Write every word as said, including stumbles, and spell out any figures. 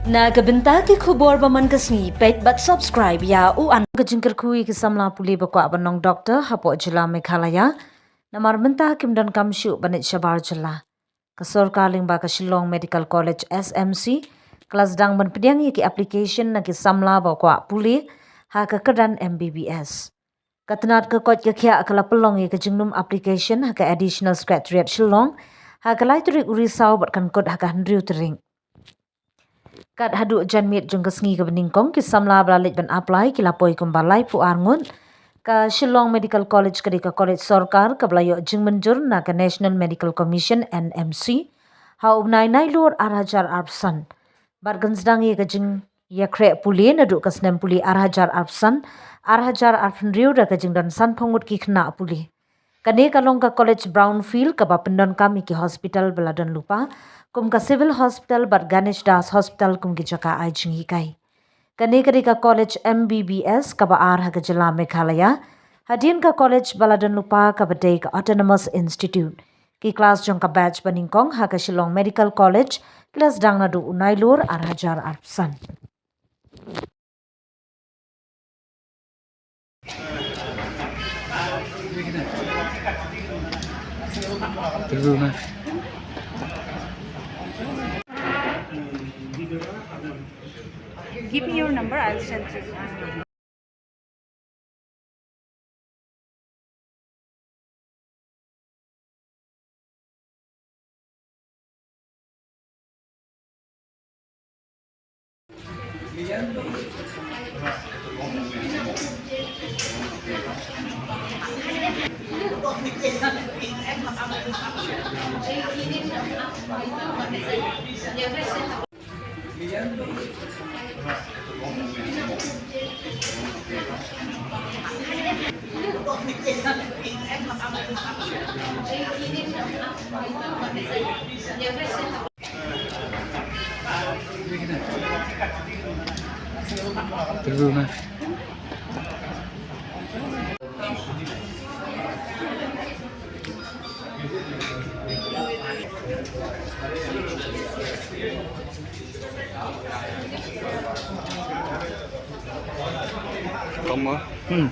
Na ka bynta ki khubor ba man ka sngi, peit bad subscribe ïa u an. Ka jingkyrkhu ïa ki samla pule ba kwah ban long doktor hapoh jylla Meghalaya, namar mynta kim donkam shuh ban leit shabar jylla. Ka sorkar lyngba ka Shillong Medical College, S M C, ka la sdang ban pdiang ïa ki application na ki samla ba kwah pule ha ka kyrdan M B B S. Ka tnat ka koit ka khiah ka la pynlong ïa ka jingnym application ha ka Additional Secretariat Shillong ha ka lai tarik u Risaw bad kan kut ha ka hynriew tarik. Kat haduh janmiet jong ka sngi kaba nyngkong, ki samla ba la leit ban apply ki la poi kumba laiphew ar ngut. Ka Shillong Medical College ka dei ka college sorkar kaba la ïoh jingmynjur na ka National Medical Commission, N M C, ha u bnai Nailur ar hajar arphew san. Bad kan sdang ïa ka jingïakhreh pule naduh ka snem pule ar hajar arphew san, ar hajar arphew hynriew da ka jingdon sanphew ngut ki khynnah pule. Kane ka long ka college brownfield kaba pyndonkam ïa ki hospital ba la don lypa, kum ka Civil Hospital bad Ganesh Das Hospital kum ki jaka ai jinghikai. Kane ka dei ka college M B B S kaba ar ha ka jylla Meghalaya, hadien ka college ba la don lypa kaba dei ka Autonomous Institute. Ki klas jong ka batch ba nyngkong ha ka Shillong Medical College ki la sdang naduh u Nailur ar hajar arphew san. Give me your number, I'll send you. Kong mo? Hmm.